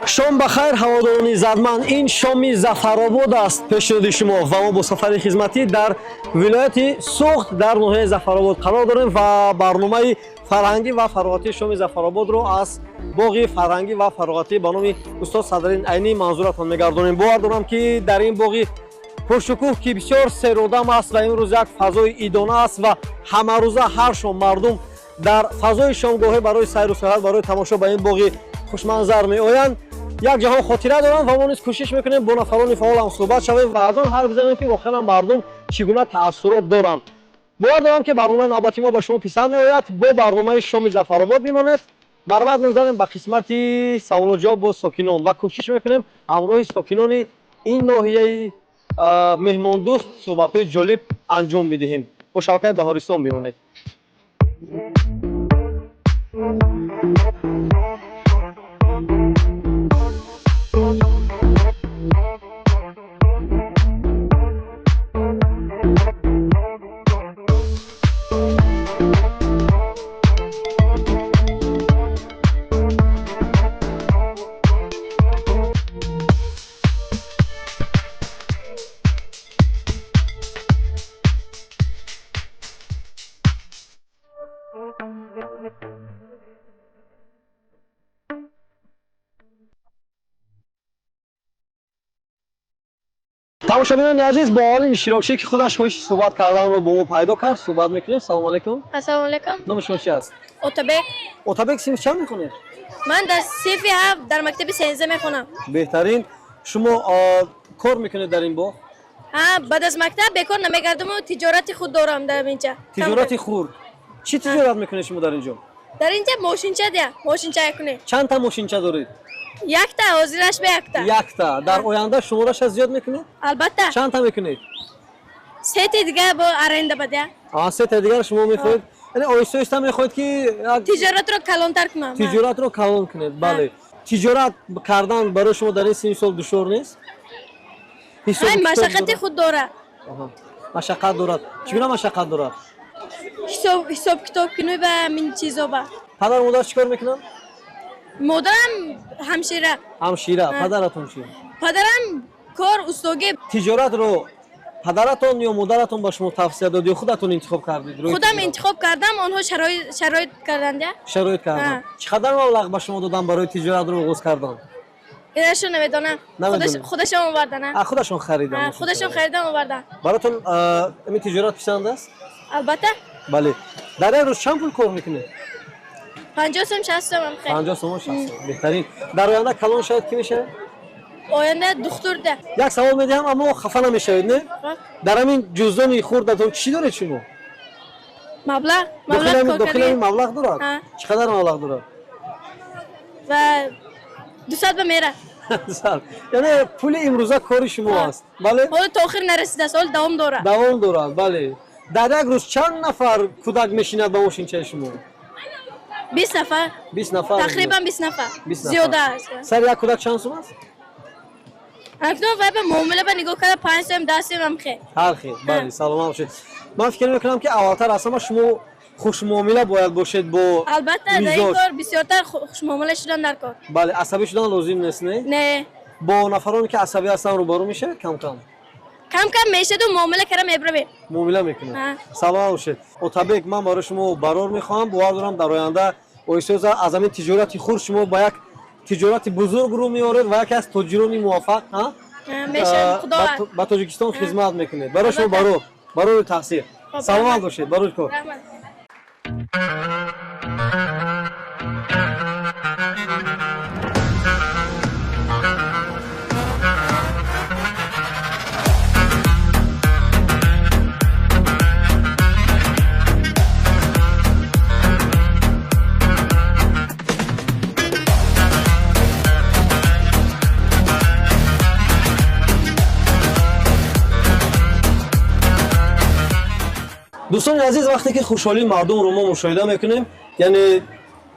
Шом ба хайр, ҳаводорони иззатманд. Ин шоми Зафаробод аст пешниҳоди шумо ва мо бо сафари хизматӣ дар вилояти Суғд дар ноҳияи Зафаробод қарор дорем ва барномаи фарҳангӣ ва фароғатии шоми Зафарободро аз боғи фарҳангӣ ва фароғатӣ ба номи устод Садриддин Айнӣ манзуратон мегардонем. Бовар дорам, ки дар ин боғи пуршукӯҳ, ки бисёр серодам аст ва имрӯз як фазои идона аст ва ҳамарӯза ҳар шом мардум дар фазои шомгоҳӣ барои сайру саёҳат, барои тамошо ба ин боғи хушманзар меоянд, як ҷаҳон хотира дорам ва мо низ кӯшиш мекунем бо нафарони фаъол ҳам суҳбат шавем ва аз он ҳарф бизанем, ки воқеан мардум чӣ гуна таассурот доранд. Бовар дорам, ки барномаи навбати мо ба шумо писанд меояд. Бо барномаи шоми Зафаробод бимонед. Барбад мезанем ба қисмати саволу ҷавоб бо сокинон ва кӯшиш мекунем ҳамроҳи сокинони ин ноҳияи меҳмондӯст суҳбатҳои ҷолиб анҷом бидиҳем. Бо шабакаи Баҳористон бимонед. Тамошобинони азиз, бо аввалин иштирокчие, ки худаш хоҳиши суҳбат карданро бо мо пайдо кард, суҳбат мекунем. Салому алайкум. Ассалому алайкум. Номи шумо чи аст? Отабек. Отабек, синф чанд мехонед? Ман дар синфи 7 дар мактаби 13 мехонам. Беҳтарин. Шумо кор мекунед дар ин боғ? Ҳа, баъд аз мактаб бекор намегардаму тиҷорати худ дорам дар инҷа. Тиҷорати хурд. Чӣ тиҷорат мекунед шумо дар ин ҷо? Дар инҷа мошинча дия, мошинча якунем. Чанд та мошинча доред? Якта, ҳозираш ба якта. Якта. Дар оянда шумораша зиёд мекунед? Албатта. Чанд та мекунед? Сети дига бо аренда ба дия. Сета дигар шумо мехоҳед, яъне оҳиста оҳиста мехоҳед, ки тиҷоратро калонтар кунам. Тиҷоратро калон кунед, бале. Тиҷорат кардан барои шумо дар ин синни сол душвор нест? Машаққати худ дорад. Машаққат дорад. Чӣ гуна машаққат дорад? Ҳисоб китоб кунӣ ба мин чизо ба. Падару модар чӣ кор мекунанд? Модарам ҳамшира. Ҳамшира. Падаратон чӣ? Падарам кор устогӣ. Тиҷоратро падаратон ё модаратон ба шумо тавсия дод ё худатон интихоб кардед? Худам интихоб кардам, онҳо шароит карданд. Шароит карданд. Чӣ қадар маблағ ба шумо доданд барои тиҷоратро оғоз кардан? Инашро намедонам, худашон овардан. Худашон харидан? Худашон харидан, овардан. Баротон ин тиҷорат писанд аст? Албатта. Бале. Дар як рӯз чанд пул кор мекунед? 50 сом, 60 сом. 50 сом, 60 сом. Беҳтарин. Дар оянда калон шавед, кӣ мешавед? Оянда духтур да. Як савол медиҳам, аммо хафа намешавед, не? Дар ҳамин ҷуздони хурдатон чӣ доред шумо? Маблағ. Дохили ҳамин маблағ дорад? Чӣ қадар маблағ дорад? Ва 200 ба мера. Яъне пули имрӯза кори шумо аст, бале? Ҳоло то охир нарасидааст, ҳоло давом дорад. Давом дорад, бале. Дар як рӯз чанд нафар кӯдак мешинад ба мошинчаи шумо? 20 нафар. 20 нафар. Тақрибан 20 нафар, зиёда аст. Сари як кӯдак чанд сум аст? Акнун вай ба муомила ба нигоҳ карда, 5 сом, 10 сом ҳам хел. Ҳар хел, бале. Саломат бошед. Ман фикр мекунам, ки аввалтар аз ҳама шумо хушмуомила бояд бошед бо Албатта, дар ин кор бисёртар хушмуомила шудан дар кор. Бале, асабӣ шудан лозим нест, не? Не. Бо нафароне, ки асабӣ ҳастанд, рӯбарӯ мешавед кам кам? Кам кам мешаду, муомила кара мебравем. Муомила мекунед. Саломат бошед, Отабек. Ман барои шумо барор мехоҳам. Бовар дорам, дар оянда оҳиста оҳиста аз ҳамин тиҷорати хурд шумо ба як тиҷорати бузург рӯ меоред ва яке аз тоҷирони муваффақ ба Тоҷикистон хизмат мекунед. Барои шумо барор, барори таҳсил. Саломат бошед, барори кор. Дӯстони азиз, вақте ки хушҳолии мардумро мо мушоҳида мекунем, яъне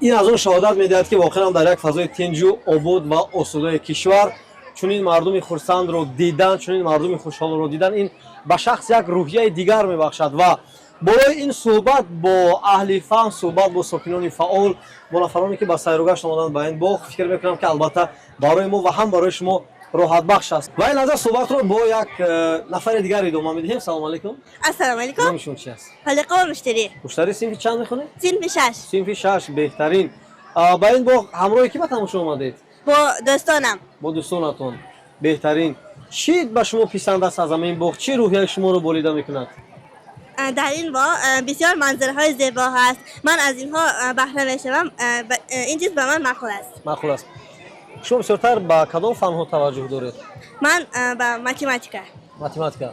ин аз он шаҳодат медиҳад, ки воқеан дар як фазои тинҷу обод ва осудаи кишвар чунин мардуми хурсандро дидан, чунин мардуми хушҳолро дидан, ин ба шахс як рӯҳияи дигар мебахшад ва Болои ин суҳбат бо аҳли фаҳм, суҳбат бо сокинони фаъол, бо нафароне ки ба сайругашт омаданд ба ин боғ, фикр мекунам ки албатта барои мо ва ҳам барои шумо роҳатбахш аст. Ва ин лаҳза суҳбатро бо як нафари дигар идома медиҳем. Салому алайкум. Ассалому алайкум. Номи шумо чи аст? Халиқова Муштарӣ. Муштарӣ, синфи чанд мехонед? Синфи 6. Синфи 6, беҳтарин. Ба ин боғ ҳамроҳи кӣ ба тамошо омадед? Бо дӯстонам. Бо дӯстонатон, беҳтарин. Чӣ ба шумо писанд аст аз ҳамин боғ? Чӣ рӯҳияи шуморо болида мекунад? Дар ин боғ бисёр манзараҳои зебо ҳаст. Ман аз инҳо баҳра мешавам. Ин чиз ба ман маъқул аст. Маъқул аст. Шумо бисёртар ба кадом фанҳо таваҷҷӯҳ доред? Ман ба математика. Математика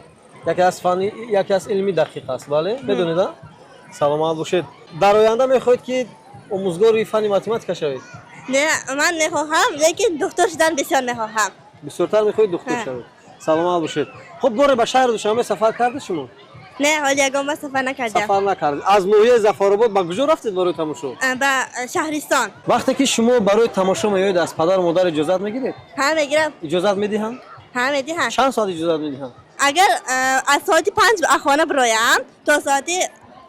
яке аз фани, яке аз илми дақиқ аст, бале, медонед, а? Саломат бошед. Дар оянда мехоҳед ки омӯзгори фани математика шавед? Не, ман мехоҳам, лекин духтур шудан бисёр мехоҳам. Бисёртар мехоҳед духтур Ҳа. шавед. Саломат бошед. Хуб, боре ба шаҳри Душанбе сафар кардед шумо? Не, ҳоло ягон бор сафар накардам. Сафар накардед. Аз ноҳияи Зафаробод ба куҷо рафтед барои тамошо? Ба шаҳристон. Вақте ки шумо барои тамошо меоед, аз падару модар иҷозат мегиред? Ҳа, мегирам. Иҷозат медиҳанд? Ҳа, медиҳанд. Чанд соат иҷозат медиҳанд? Агар аз соати 5 аз хона бироям, то соати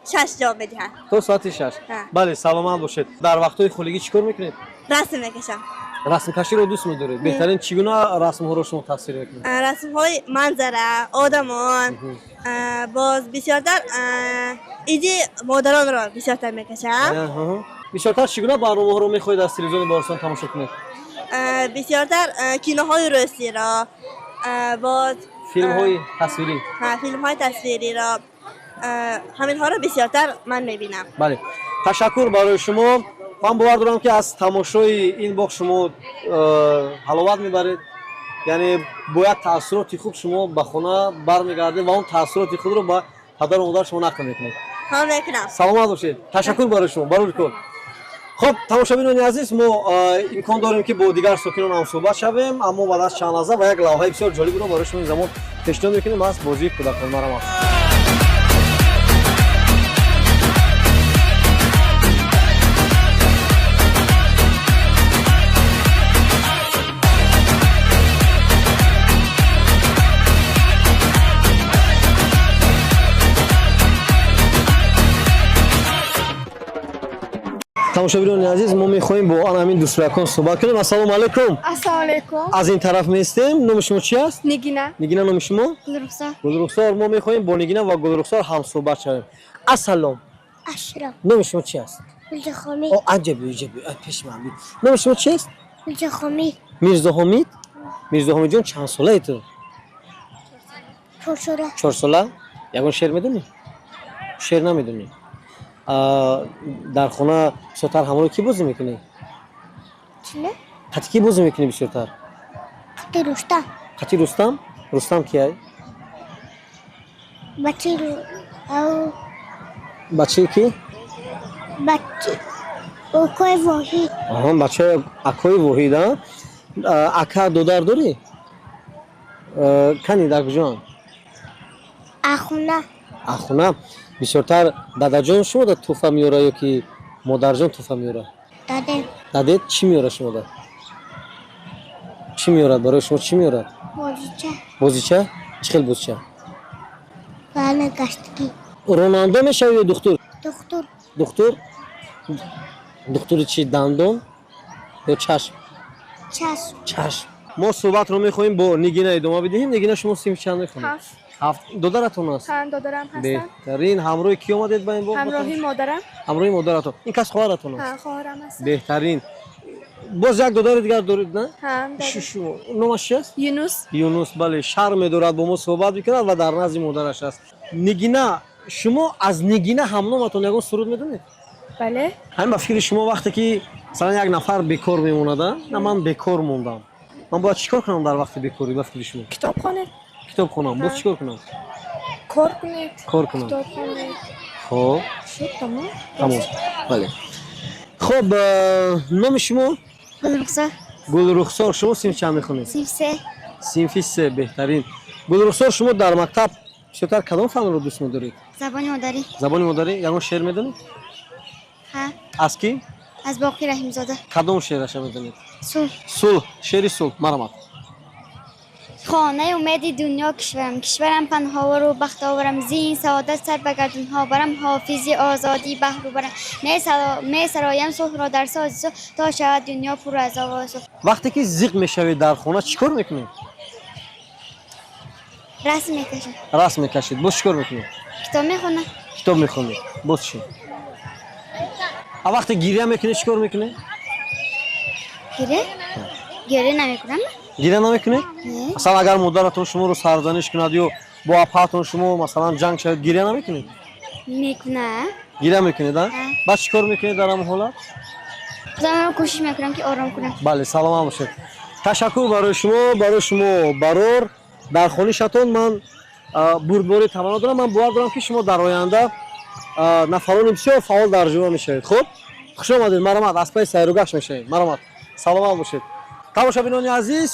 6 ҷавоб медиҳанд. То соати 6. Ҳа. Бале, саломат бошед. Дар вақтҳои холигӣ чӣ кор мекунед? Расм мекашам. Расмкаширо дӯст медоред? Беҳтарин. Чӣ гуна расмҳоро шумо тасвир мекунед? Расмҳои манзара, одамон, боз бисёртар иди модаронро бисёртар мекашам. Аҳа. Бисёртар чӣ гуна барномаҳоро мехоҳед аз телевизиони Баҳористон тамошо кунед? Бисёртар киноҳои русиро, боз Филмҳои тасвирӣ. Ҳа, филмҳои тасвириро, ҳаминҳоро бисёртар ман мебинам. Бале, ташаккур барои шумо. Ман бовар дорам ки аз тамошои ин боғ шумо ҳаловат мебаред, яъне бо як таассуроти хуб шумо ба хона бармегардед ва он таассуроти худро ба падару модар шумо нақл мекунед. Ҳа, мекунам. Саломат бошед, ташаккур барои шумо, барори кор. Хуб, тамошобинони азиз, мо имкон дорем ки бо дигар сокинон ҳам суҳбат шавем, аммо баъд аз чанд лаҳза ва як лавҳаи бисёр ҷолибро барои шумо ин замон пешниҳод мекунем аз бозии кӯдакон. Марҳамат. Тамошобинони азиз, мо мехоҳем бо ан ҳамин дӯстракон суҳбат кунем. Ассалому алайкум. Ассалому алайкум. Аз ин тараф меистем. Номи шумо чи аст? Нигина. Нигина, номи шумо? Гулрухсор. Гулрухсор. Мо мехоҳем бо Нигина ва Гулрухсор ҳамсуҳбат шавем. Ассалом. Ашраф. Номи шумо чи аст? Гулҷахомид. О, аҷаби, аҷаби, пеши ман би. Номи шумо чи аст? Гулҷахомид. Мирзоҳомид. Мирзоҳомидҷон, чанд солаи ту? 4 сола. 4 сола. Ягон шеър медонӣ? Шеър намедонӣ. Дар хона бисёртар ҳамроҳи кӣ бозӣ мекунӣ? Чина? Қати кӣ бозӣ мекунӣ бисёртар? Қати Рустам. Қати Рустам. Рустам кияй? Бачи ау. Бачаи кӣ? Бачи окои Воҳид. Аҳа, бачаи акои Воҳид. А, ака, додар дорӣ? Кани, дар куҷоанд? Ахуна. Ахуна. Бисёртар дадаҷон шумо да тӯҳфа меёра ё ки модарҷон тӯҳфа меёра? Дадем. Дадет чӣ меёра шумо да? Чӣ меёрад барои шумо, чӣ меёрад? Бозича. Бозича? Чӣ хел бозича? Вана гаштгӣ. Ронанда мешавӣ ё духтур? Духтур. Духтур. Духтури чӣ, дандон ё чашм? Чашм. Чашм. Мо суҳбатро мехоҳем бо Нигина идома бидиҳем. Нигина, шумо синфи чанд мехонед? 7. 7. Додаратон аст? Ҳа, додарам ҳастанд. Беҳтарин. Ҳамроҳи кӣ омадед ба ин боғ? Ҳамроҳи модарам. Ҳамроҳи модаратон. Ин кас хоҳаратон Ҳа, аст? хоҳарам ҳастанд. Беҳтарин. Боз як додари дигар доред, на? Ҳа, додарам. Номаш чи аст? Юнус. Юнус, бале, шарм медорад бо мо суҳбат мекунад ва дар назди модараш аст. Нигина, шумо аз Нигина ҳамноматон ягон суруд медонед? Бале. Ҳамин ба фикри шумо, вақте ки масалан як нафар бекор мемонад, на, ман бекор мондам, ман бояд чӣ кор кунам дар вақти бекорӣ, ба фикри шумо? Китоб хонед. Китоб хонам, боз чӣ кор кунам? Кор кунед. Кор кунам. Китоб хонед. Хоб. Шуд, тамом. Тамом, бале. Хоб, номи шумо? Гулрухсор. Гулрухсор, шумо синф чанд мехонед? Синфи 3. Синфи 3, беҳтарин. Гулрухсор, шумо дар мактаб бисёртар кадом фанро дӯст медоред? Забони модарӣ. Забони модарӣ. Ягон шеър медонед? Ҳа. Аз кӣ? Аз Боқӣ Раҳимзода. Кадом шеъраша медонед? Сулҳ. Сулҳ. Шеъри сулҳ, марҳамат. Хонаи умеди дунё кишварам, кишварам панҳовору бахтоворам, зин саодат сар ба гардунҳо барам, ҳофизи озодӣ баҳру барам, месароям сулҳро дар сози сулҳ, то шавад дунё пур аз овози сулҳ. Вақте ки зиқ мешавед дар хона чӣ кор мекунед? Расм мекашам. Расм мекашед. Боз чӣ кор мекунед? Китоб мехонам. Китоб мехонед. Боз чӣ? А вақте гиря мекунед чӣ кор мекунед? Гиря? Гиря намекунам. Гиря намекунед? Не. Масалан, агар модаратон шуморо сарзаниш кунад ё бо апаатон шумо масалан ҷанг шавед, гиря намекунед? Мекунам. Гиря мекунед, а? Ҳа. Баъд чӣ кор мекунед дар ҳамон ҳолат? Худамро кӯшиш мекунам ки ором кунам. Бале, саломат бошед. Ташаккур барои шумо, барои шумо барор. Дар хонишатон ман бурдборӣ таманно дорам. Ман бовар дорам, ки шумо дар оянда нафарони бисёр фаъол дар ҷомеа мешавед. Хуб, хуш омадед, марҳамат, аз пайи сайругашт мешавем. Марҳамат, саломат бошед. Тамошобинони азиз,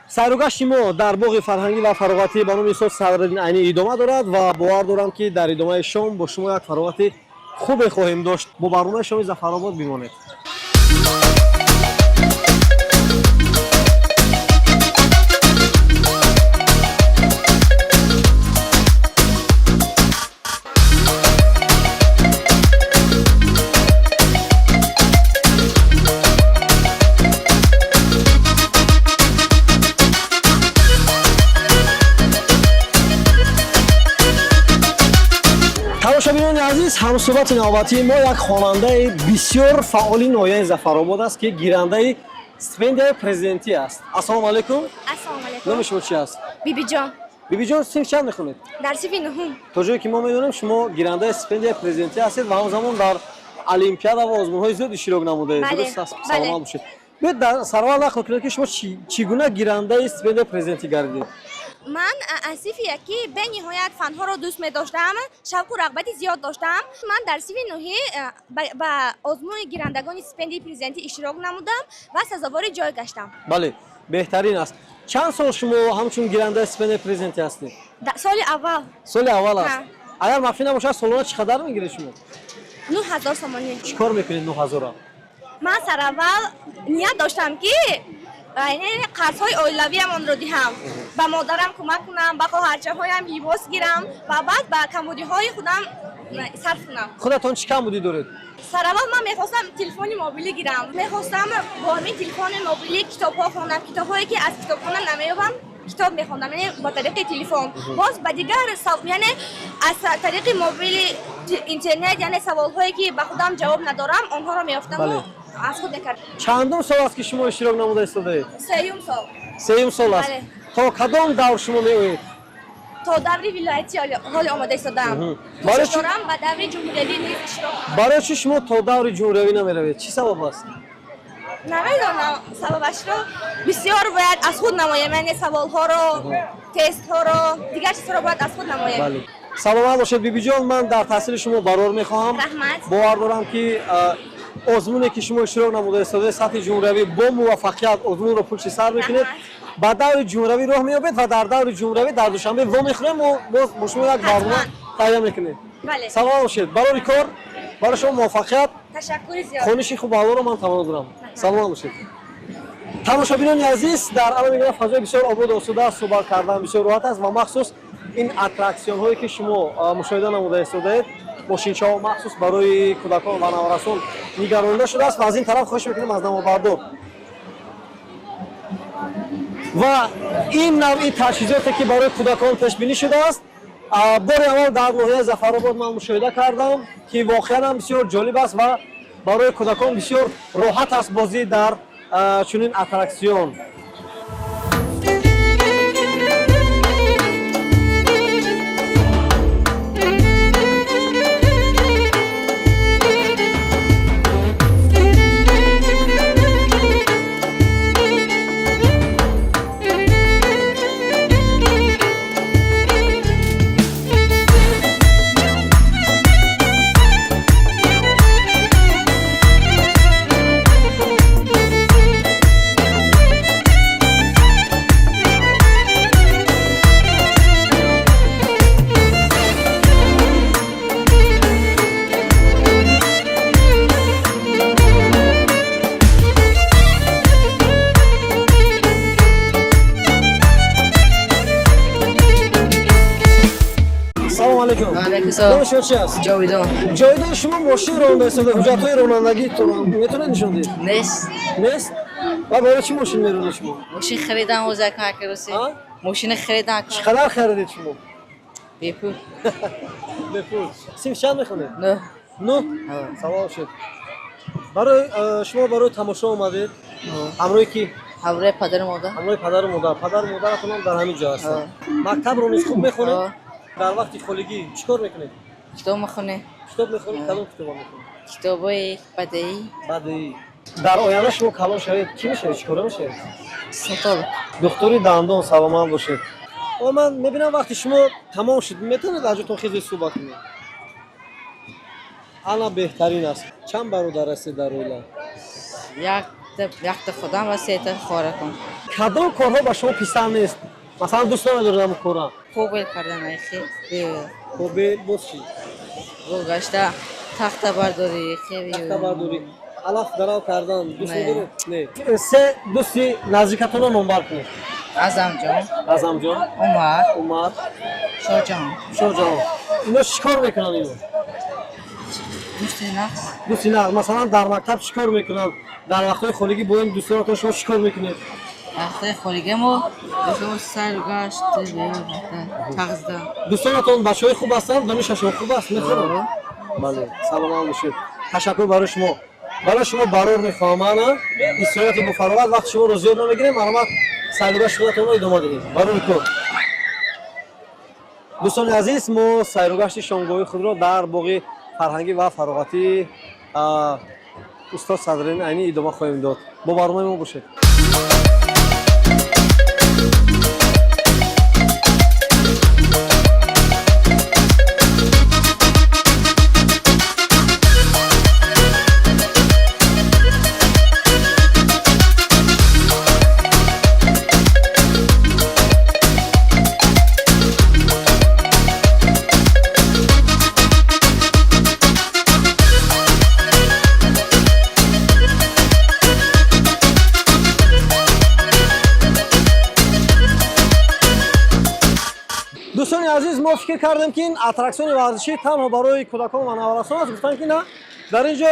сайругашти мо дар боғи фарҳангӣ ва фароғатӣ ба номи устод Садриддин Айнӣ идома дорад ва бовар дорам, ки дар идомаи шом бо шумо як фароғати хубе хоҳем дошт. Бо барномаи шоми Зафаробод бимонед. Тамошобинони азиз, ҳамсӯҳбати навбатии мо як хонандаи бисёр фаъоли ноҳияи Зафаробод аст, ки гирандаи стипендияи президентӣ аст. Ассалому алайкум. Ассалому алайкум. Номи шумо чи аст? Бибиҷон. Бибиҷон, синф чанд мехонед? Дар синфи нуҳум. То ҷое ки мо медонем, шумо гирандаи стипендияи президентӣ ҳастед ва ҳамзамон дар олимпиада ва озмунҳои зиёд иштирок намудаед. Бале. Дуруст аст? Бале. Саломат бошед. Биёед, дар сараввал нақл кунед, ки шумо чӣ гуна гирандаи стипендияи президентӣ гардидед. Ман аз синфи якӣ бениҳоят фанҳоро дӯст медоштам, шавқу рағбати зиёд доштам. Ман дар синфи нуҳӣ ба озмуни гирандагони стипендияи президентӣ иштирок намудам ва сазовори ҷой гаштам. Бале, беҳтарин аст. Чанд сол шумо ҳамчун гирандаи стипендияи президентӣ ҳастед? Соли аввал. Соли аввал аст. Ҳа. Агар махфӣ набошад, солона чӣ қадар мегиред шумо? 9000 сомонӣ. Чӣ кор мекунед 9000-ро? Ман сараввал ният доштам, ки яъне қарзҳои оилавиамонро диҳам, ба модарам кӯмак кунам, ба хоҳарчаҳоям либос гирам ва баъд ба камбудиҳои худам сарф кунам. Худатон чӣ камбудӣ доред? Сараввал ман мехостам телефони мобилӣ гирам, мехостам бо ҳамин телефони мобилӣ китобҳо хонам, китобҳое ки аз китобхона намеёбам, китоб мехондам, яъне ба тариқи телефон. Боз ба дигар, яъне аз тариқи мобили интернет, яъне саволҳое ки ба худам ҷавоб надорам, онҳоро меёфтаму аз худ мекардам. Чандум сол аст, ки шумо иштирок намуда истодаед? Сеюм сол. Сеюм сол аст. Бале. То кадом давр шумо меоед? То даври вилоятӣ ҳоли омода истодаам. Барои кӯшиш дорам ба даври ҷумҳуриявӣ низ иштирок кунам. Барои чӣ шумо то даври ҷумҳуриявӣ намеравед? Чӣ сабаб аст? Намедонам сабабашро. Бисёр бояд аз худ намоем, яъне саволҳоро, тестҳоро, дигар чизҳоро бояд аз худ намоем. Бале, саломат бошед, бибиҷон. Ман дар таҳсили шумо барор мехоҳам. Раҳмат. Бовар дорам, ки озмуне ки шумо иштирок намуда истодаед, сатҳи ҷумҳуриявӣ, бо муваффақият озмунро пушти сар мекунед, Раҳмат. ба даври ҷумҳуриявӣ роҳ меёбед ва дар даври ҷумҳуриявӣ дар Душанбе вомехӯрем мо боз бо шумо як барнома Ҳатман. таҳия мекунем. Бале. Саломат бошед, барори кор, барои шумо муваффақият. Ташаккури зиёд. Хониши хуб аллоро ман таманно дорам. Саломат бошед. Тамошобинони азиз, дар ана мегӯям, фазои бисёр ободу осуда аст, суҳбат кардан бисёр роҳат аст ва махсус ин аттраксионҳое, ки шумо мушоҳида намуда истодаед, мошинчаҳо махсус барои кӯдакон ва наврасон нигаронида шудааст. Ва аз ин тараф хоҳиш мекунем аз наворбардор ва ин навъи таҷҳизоте, ки барои кӯдакон пешбинӣ шудааст, бори аввал дар ноҳияи Зафаробод ман мушоҳида кардам, ки воқеан ҳам бисёр ҷолиб аст ва барои кӯдакон бисёр роҳат аст бозӣ дар чунин аттраксион. Номи шумо чи аст? Ҷовидон. Ҷовидон, шумо мошин ронда истода, ҳуҷҷатҳои ронандагитонро метавонед нишон диҳед? Нест. Нест? Ва барои чӣ мошин меронед шумо? Мошин харидам ҳозир ака роси. Мошина харидам. Чӣ қадар харидед шумо? Бепул. Бепул. Синф чанд мехонед? Нӯҳ. Нӯҳ? Салом шуд. Барои шумо барои тамошо омадед? Ҳамроҳи кӣ? Ҳамроҳи падару модар. Ҳамроҳи падару модар. Падару модаратон ҳам дар ҳамин ҷо ҳастанд. Мактабро низ хуб мехонед? Дар вақти холигӣ чӣ кор мекунед? Китоб мехонем. Китоб мехонед? Кадом китоба мехонед? Китобҳои бадеӣ. Бадеӣ. Дар оянда шумо калон шавед, кӣ мешавед, чӣ кора мешавед? Стоматолог. Духтури дандон, саломат бошед. О, ман мебинам вақти шумо тамом шуд, метавонед аз ҷотон хеле суҳбат кунед? Ана беҳтарин аст. Чанд бародар ҳастед дар оила? Якта худам ва сета хоҳаракам. Кадом корҳо ба шумо писанд нест? Масалан, дӯст намедоред ҳамон корра? Кобел кардан айхи. Кобел боз чӣ? Бо гашта тахта бардорӣ, хеле. Тахта бардорӣ. Алаф дарав кардан дӯст медоред? Не. Се дӯсти наздикатонро номбар кунед. Азамҷон. Азамҷон. Умар. Умар. Шоҳҷаҳон. Шоҳҷаҳон. Ино чӣ кор мекунанд ино? Дӯсти нағз. Дӯсти нағз. Масалан, дар мактаб чӣ кор мекунанд? Дар вақтҳои холигӣ бо ин дӯстонатон шумо чӣ кор мекунед? Вақтҳои холигӣ мо дӯстон сайру гашт, тағзда. Дӯстонатон бачаҳои хуб ҳастанд? Донишашон хуб аст? Мехонанд? Бале, саломат бошед. Ташаккур барои шумо. Барои шумо барор мехоҳам ана истироҳати бофароғат. Вақти шуморо зиёд намегирем, марҳамат, сайругашти худатонро идома диҳед. Барори кор. Дӯстони азиз, мо сайругашти шомгоҳии худро дар боғи фарҳангӣ ва фароғатии устод Садриддин Айнӣ идома хоҳем дод. Бо барномаи мо бошед. Дӯстони азиз, мо фикр кардем, ки ин аттраксиони варзишӣ танҳо барои кӯдакон ва наврасон аст. Гуфтанд, ки на, дар ин ҷо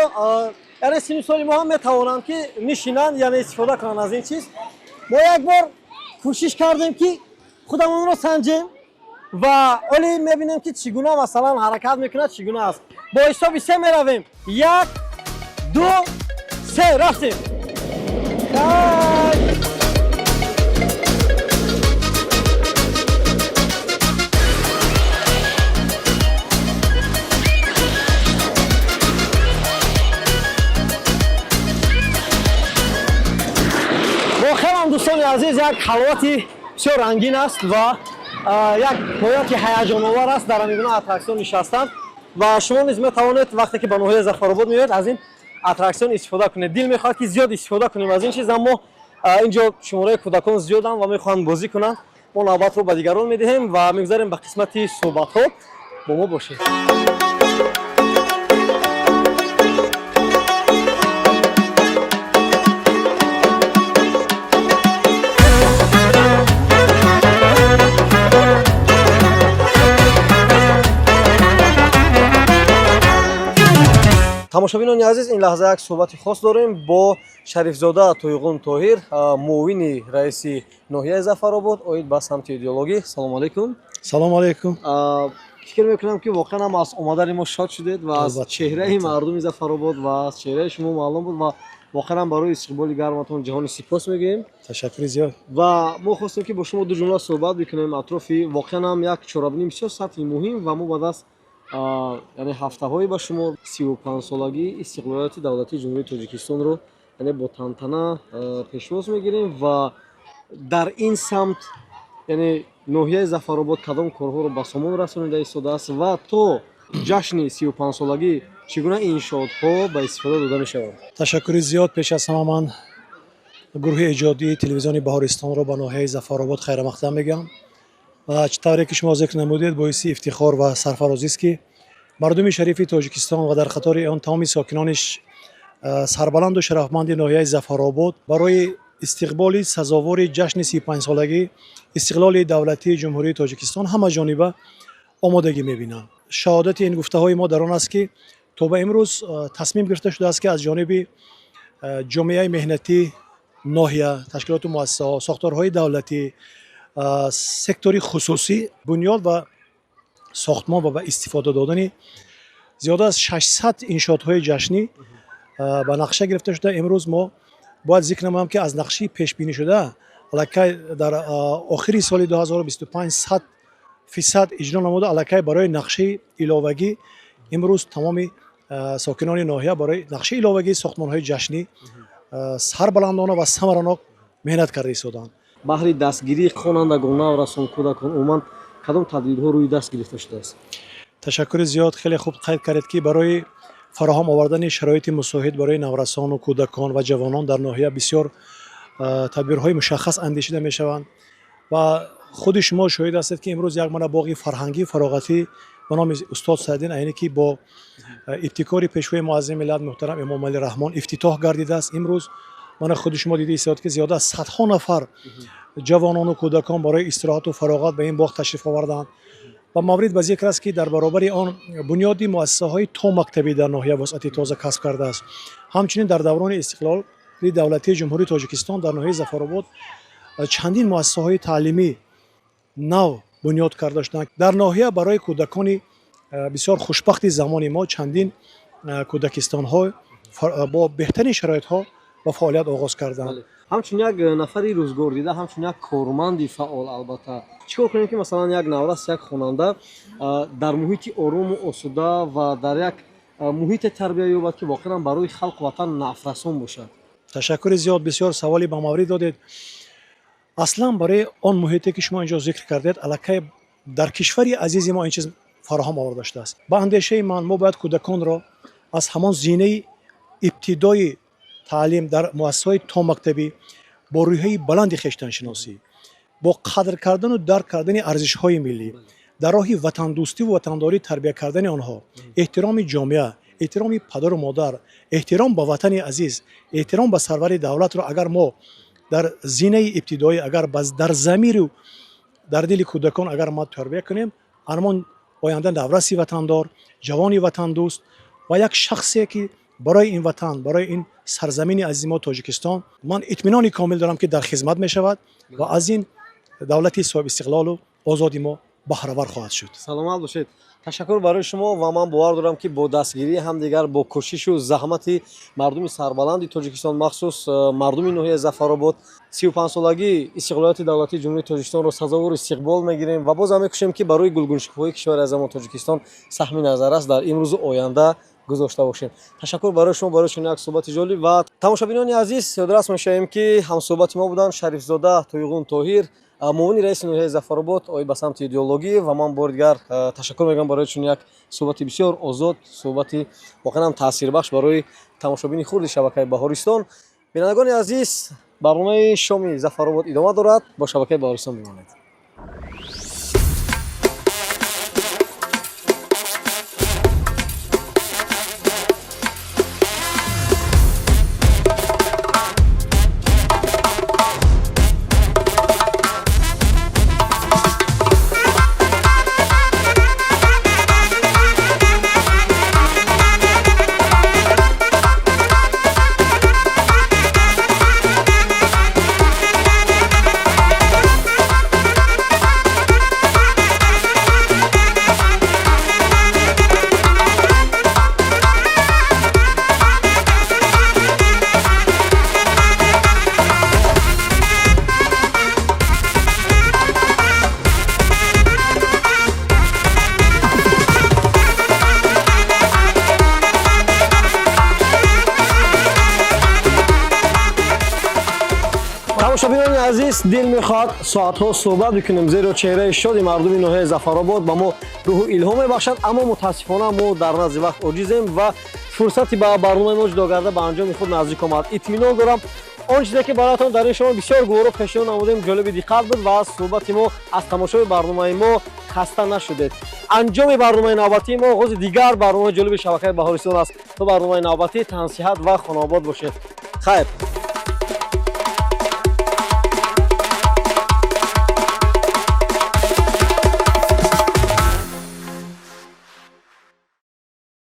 яъне синну соли мо ҳам метавонанд, ки нишинанд, яъне истифода кунанд аз ин чиз. Мо як бор кӯшиш кардем, ки худамонро санҷем ва ҳоле мебинем, ки чӣ гуна масалан ҳаракат мекунад, чӣ гуна аст. Бо ҳисоби се меравем. Як, ду, се, рафтем. Воқеан, дӯстони азиз, як ҳаловати бисёр рангин аст ва як ҳояти ҳаяҷоновар аст дар ҳамин гуна аттраксион нишастан. Ва шумо низ метавонед вақте ки ба ноҳияи Зафаробод меоед, аз ин аттраксион истифода кунед. Дил мехоҳад, ки зиёд истифода кунем аз ин чиз, аммо ин ҷо шумораи кӯдакон зиёданд ва мехоҳанд бозӣ кунанд. Мо навбатро ба дигарон медиҳем ва мегузарем ба қисмати суҳбатҳо. Бо мо бошед. Тамошобинони азиз, ин лаҳза як суҳбати хос дорем бо Шарифзода Тойғун Тоҳир, муовини раиси ноҳияи Зафаробод оид ба самти идеологӣ. Салому алайкум. Салому алайкум. Фикр мекунам, ки воқеан ҳам аз омадани мо шод шудед ва аз чеҳраи мардуми Зафаробод ва аз чеҳраи шумо маълум буд ва воқеан ҳам барои истиқболи гарматон ҷаҳони сипос мегӯем. Ташаккури зиёд. Ва мо хостем, ки бо шумо ду ҷумла суҳбат бикунем атрофи воқеан ҳам як чорабинии бисёр сатҳи муҳим ва мо ба даст яъне ҳафтаҳое ба шумо 35-солагии истиқлолияти давлатии Ҷумҳурии Тоҷикистонро яъне бо тантана пешвоз мегирем ва дар ин самт яъне ноҳияи Зафаробод кадом корҳоро ба сомон расонида истодааст ва то ҷашни 35-солагӣ чӣ гуна иншоотҳо ба истифода дода мешаванд. Ташаккури зиёд. Пеш аз ҳама ман гурӯҳи эҷодии телевизиони Баҳористонро ба ноҳияи Зафаробод хайрамақдам мегӯям ва чӣ тавре ки шумо зикр намудед, боиси ифтихор ва сарфарозист, ки мардуми шарифи Тоҷикистон ва дар қатори он тамоми сокинони сарбаланду шарафманди ноҳияи Зафаробод барои истиқболи сазовори ҷашни 35-солагии истиқлоли давлатии Ҷумҳурии Тоҷикистон ҳамаҷониба омодагӣ мебинанд. Шаҳодати ин гуфтаҳои мо дар он аст, ки то ба имрӯз тасмим гирифта шудааст, ки аз ҷониби ҷомеаи меҳнатӣ, ноҳия, ташкилоту муассисаҳо, сохторҳои давлатӣ, сектори хусусӣ бунёд ва сохтмон ва ба истифода додани зиёда аз 600 иншоотҳои ҷашнӣ ба нақша гирифта шуда. Имрӯз мо бояд зикр намоям, ки аз нақшаи пешбинӣ шуда аллакай дар охири соли 2025 100% иҷро намуда, аллакай барои нақшаи иловагӣ имрӯз тамоми сокинони ноҳия барои нақшаи иловагии сохтмонҳои ҷашнӣ сарбаландона ва самаранок меҳнат карда истодаанд. Баҳри дастгирии хонандагон, наврасон, кӯдакон умуман кадом тадбирҳо рӯи даст гирифта шудааст? Ташаккури зиёд. Хеле хуб қайд кардед, ки барои фароҳам овардани шароити мусоид барои наврасону кӯдакон ва ҷавонон дар ноҳия бисёр тадбирҳои мушаххас андешида мешаванд ва худи шумо шоҳид ҳастед, ки имрӯз як мана боғи фарҳангию фароғатӣ ба номи устод Саиддин Айнӣ, ки бо ибтикори пешвои муаззами миллат муҳтарам Эмомалӣ Раҳмон ифтитоҳ гардидааст. Имрӯз мана худи шумо дида истоед, ки зиёда аз садҳо нафар ҷавонону кӯдакон барои истироҳату фароғат ба ин боғ ташриф оварданд. Ва маврид ба зикр аст, ки дар баробари он бунёди муассисаҳои томактабӣ дар ноҳия вусъати тоза касб кардааст. Ҳамчунин дар даврони истиқлоли давлатии Ҷумҳурии Тоҷикистон дар ноҳияи Зафаробод чандин муассисаҳои таълимӣ нав бунёд карда шуданд. Дар ноҳия барои кӯдакони бисёр хушбахти замони мо чандин кӯдакистонҳо бо беҳтарин шароитҳо ба фаъолият оғоз карданд. Ҳамчун як нафари рӯзгордида, ҳамчун як корманди фаъол, албатта чӣ кор кунем, ки масалан як наврас, як хонанда дар муҳити орому осуда ва дар як муҳите тарбия ёбад, ки воқеан барои халқу ватан нафрасон бошад? Ташаккури зиёд, бисёр саволи ба маврид додед. Аслан барои он муҳите, ки шумо инҷо зикр кардед, аллакай дар кишвари азизи мо ин чиз фароҳам оварда шудааст. Ба андешаи ман, мо бояд кӯдаконро аз ҳамон зинаи ибтидои таълим дар муассисаҳои томактабӣ бо рӯҳияи баланди хештаншиносӣ, бо қадр кардану дарк кардани арзишҳои миллӣ, дар роҳи ватандӯстиву ватандорӣ тарбия кардани онҳо, эҳтироми ҷомеа, эҳтироми падару модар, эҳтиром ба ватани азиз, эҳтиром ба сарвари давлатро агар мо дар зинаи ибтидоӣ, агар дар замиру дар дили кӯдакон агар мо тарбия кунем, армон оянда навраси ватандор, ҷавони ватандӯст ва як шахсе, ки барои ин ватан, барои ин сарзамини азизи мо Тоҷикистон, ман итминони комил дорам, ки дар хизмат мешавад ва аз ин давлати соҳибистиқлолу озоди мо баҳравар хоҳад шуд. Саломат бошед. Ташаккур барои шумо ва ман бовар дорам, ки бо дастгирии ҳамдигар, бо кӯшишу заҳмати мардуми сарбаланди Тоҷикистон, махсус мардуми ноҳияи Зафаробод, 35-солагии истиқлолияти давлатии Ҷумҳурии Тоҷикистонро сазовор истиқбол мегирем ва боз ҳам мекӯшем, ки барои гулгуншукуфоии кишвари азамон Тоҷикистон саҳми назаррас дар имрӯзу оянда гузошта бошем. Ташаккур барои шумо барои чунин як суҳбати ҷолиб ва тамошобинони азиз, ёдрас мешавем, ки ҳамсуҳбати мо буданд Шарифзода Тойғун Тоҳир, муовини раиси ноҳияи Зафаробод оид ба самти идеологӣ. Ва ман бори дигар ташаккур мегӯям барои чунин як суҳбати бисёр озод, суҳбати воқеан ҳам таъсирбахш барои тамошобини хурди шабакаи Баҳористон. Бинандагони азиз, барномаи шоми Зафаробод идома дорад, бо шабакаи Баҳористон бимонед. Тамошобинони азиз, дил мехоҳад соатҳо суҳбат бикунем, зеро чеҳраи шоди мардуми ноҳияи Зафаробод ба мо рӯҳу илҳом мебахшад, аммо мутаассифона мо дар назди вақт оҷизем ва фурсати ба барномаи мо ҷудо карда ба анҷоми худ наздик омад. Итминон дорам, он чизе ки бароятон дар ин шома бисёр гуворо пешниҳод намудем, ҷолиби диққат буд ва аз суҳбати мо, аз тамошои барномаи мо хаста нашудед. Анҷоми барномаи навбатии мо оғози дигар барномаи ҷолиби шабакаи Баҳористон аст. То барномаи навбатӣ тансиҳат ва хонаобод бошед. Хайр.